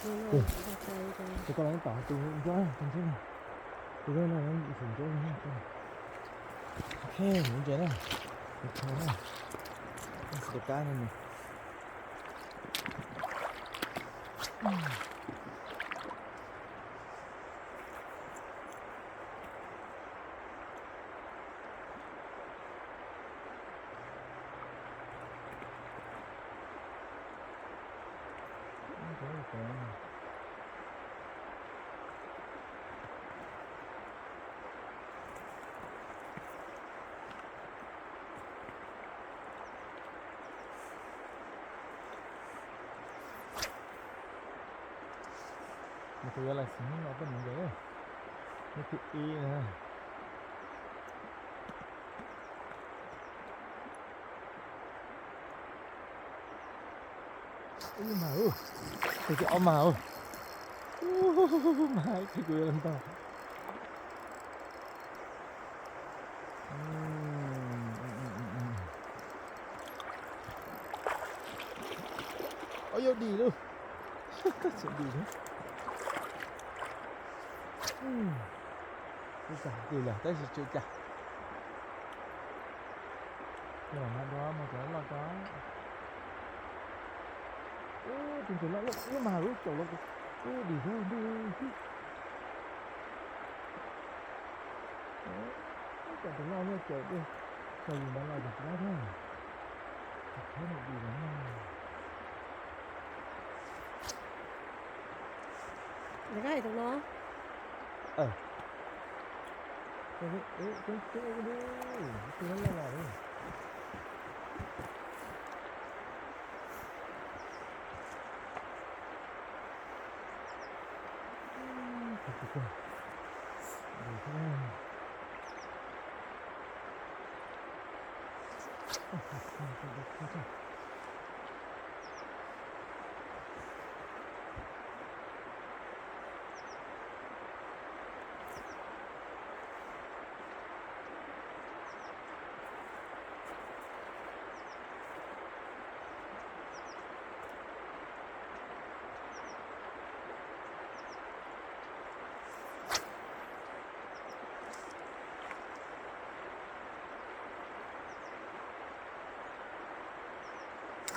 Tus koj los tom tus ntsuab, tus ntsuab no, tus ntsuab no xum ntsuab no. Ok, mus ntses na, mus tho na, tus kab no nws. Nws kuv yuav laij xim hnub no tuaj mus ntses, hnub tim ib na. Ub, mag ub, tus tim ob mag ub, mag ib txhij kuv yuav los ntog. Ob, yog dim lauj, tseem dim thiab. Ub, cas dim lawm tab sis tsis ua cas. Yog mas dua mus cov loj tso. Ub, tus ntses loj loj, ub, mag lub caum los, ub, dim thiab ntuj. Ub, cov tus loj nyob caum dej, txog yus ntawd los ces tsis dab thiab. Tus thiab no dim lawm. Koj hais tus no. Coob coob li, tus no loj los li.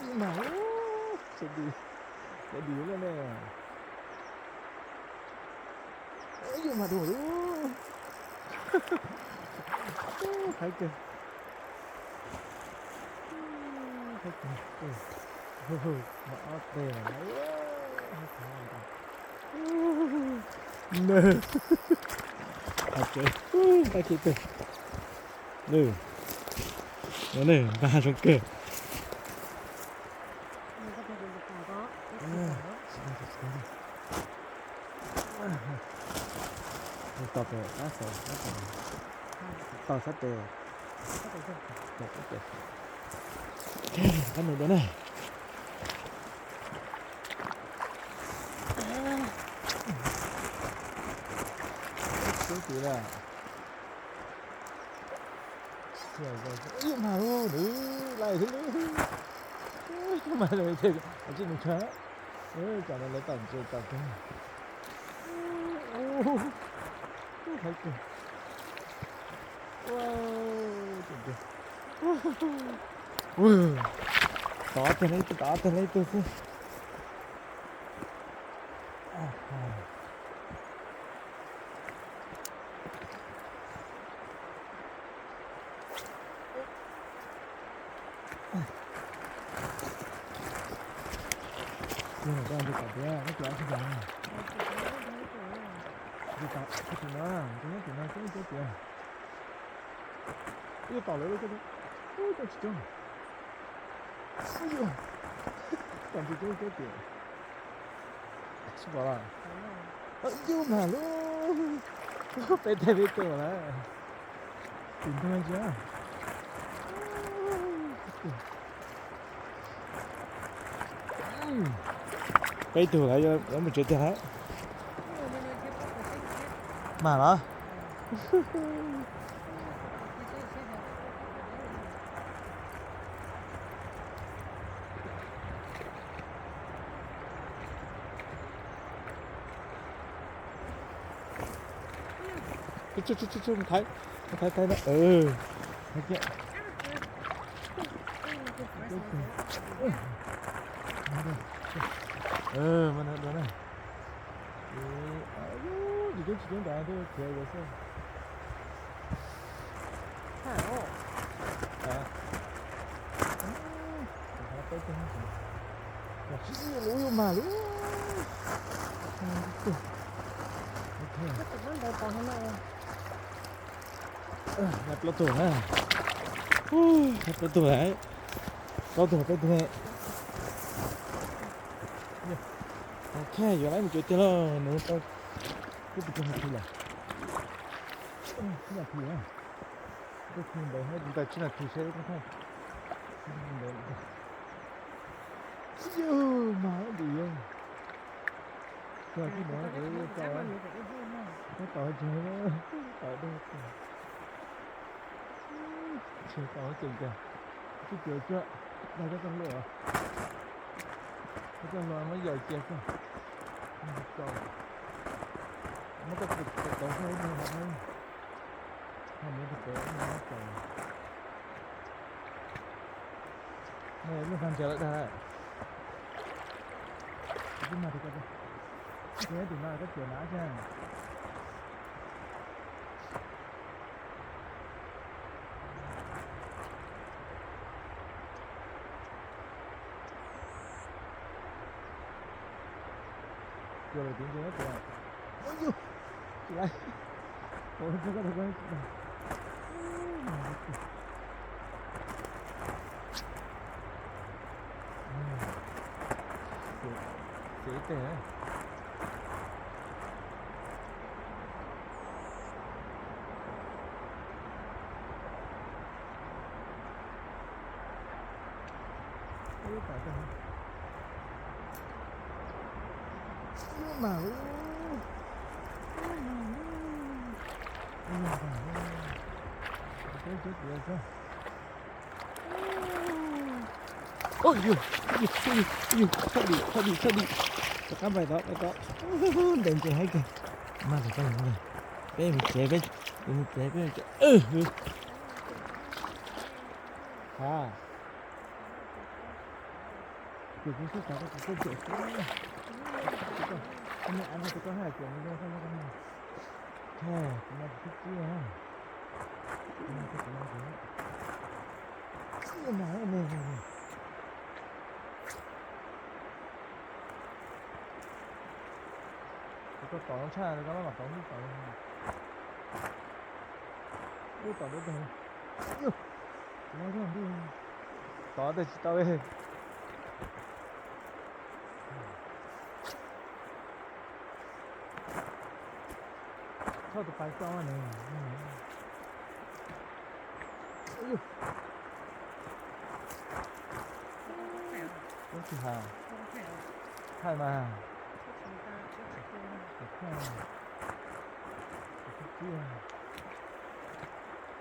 Ib mas, tsis dim, tsis dim lawm ne. Ib yus mas dua lawm. Haib kawg. Haib kawg. Mas ob teg lawm. Nws, nws, nws, npaj zoo kawg. Tos pem qab xav, tos sab tes, tos sab tes, qab no dua na. Ib mas lub nws laij thiab lub, mas lub tsis nws tshua, tsam no lawv tom ntses tom kawg. Haib kawg. Tom ob teg lawm ib tug, tom ob teg lawm ib tug xwb. Tus no, tus no xwb, tus no xwb, tus no xwb. Ib tom lawm, ub, coob tsis coob. Ub, tom ntsis coob coob tiag. Sib pom los? Ib yus mas lub, peb teg peb tug lawm. Tim ntug tsis. Peb tug lawm, yuav mus tsev tiag lawm. Mas los. Tsuj, tsuj, tsuj, tsuj, mus thaiv, mus thaiv, thaiv no. Thaiv kiag. Mas no dua na. Tsis coob, tsis coob ntawd, khiav yuav xwb. Lub yuav mag lub. Plaub tug na. Plaub tug, plaub tug, peb tug. Ok, yuav lawv mus cuav tiag lauj, nws tau. Twb pus tau hais lawm. Tsib nas this, ntawd tsib nas this saib. Yog mas ntim yog. Tag kis no tau, tau tsev, tau dej. Tsis tau ceem cas. Sib cuav cuag dag koj txoj hlua, koj txoj hlua muab yaws cia xwb. Muab koj tus tau xwb, ho muab tus pem muab tau. Lub qab ntsia lawm dag lawm. Twb mag tus ko, tus no koj cuav na. Cuag lawm, tiv ntses tuaj. Ua yus, tsis laiv, tau tsis tau. Ces ib teg. Ub, mas ub, ub, mas ub, ub, mas ub, ub, ub, ub. Ub, yus, yus, yus, yus, txhob dim, txhob dim, txhob dim. Rov qab npais tod, npais tod. Ntev ntses haib kawg. Mas tus koj, peb mus tsev, peb mus tsev, peb mus tsev. Ha. Ces kuv xub xav koj tus koj cem xwb. Koj niag av no tus koj haj cem nws zoo koj nyob koj no. Thaj, tus no tus thib tsib na. Tus no tus no tus tsib na, me me. Tus koj tom tshaj, tus koj maj mam tom xwb tom. Ub, tom deb tag. Tom tej tsis tau. Txhob tus pais tso ne. Ub, tsis hais. Thaij mas.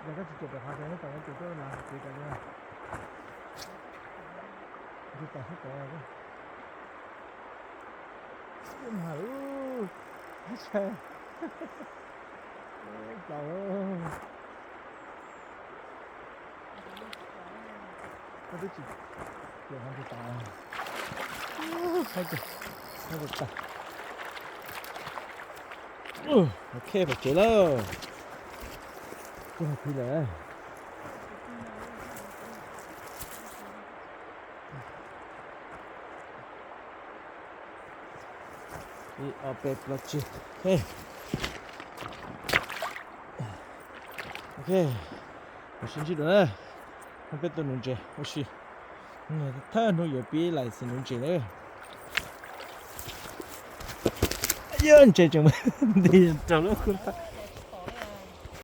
Yog koj tsis cem pem qhov tias neb tom, koj cem tuaj las kev tas li. Ntshe tom sab tod. Ub, mas ub, txaus. Koj twb tsis cem qhov ntsis tas. Ub, haib kawg, haib kawg tas. Ok, pom tsev lawm. Tsis hais khwv lawm. Ib ob peb plaub tsib. Ok, mus sib ntsib dua na. Hnub peb tua nuv ntses ua si. Thawj hnub yuav pib lais xim nuv ntses lawm. Yog ntses tseem nti rau lub kub hlab.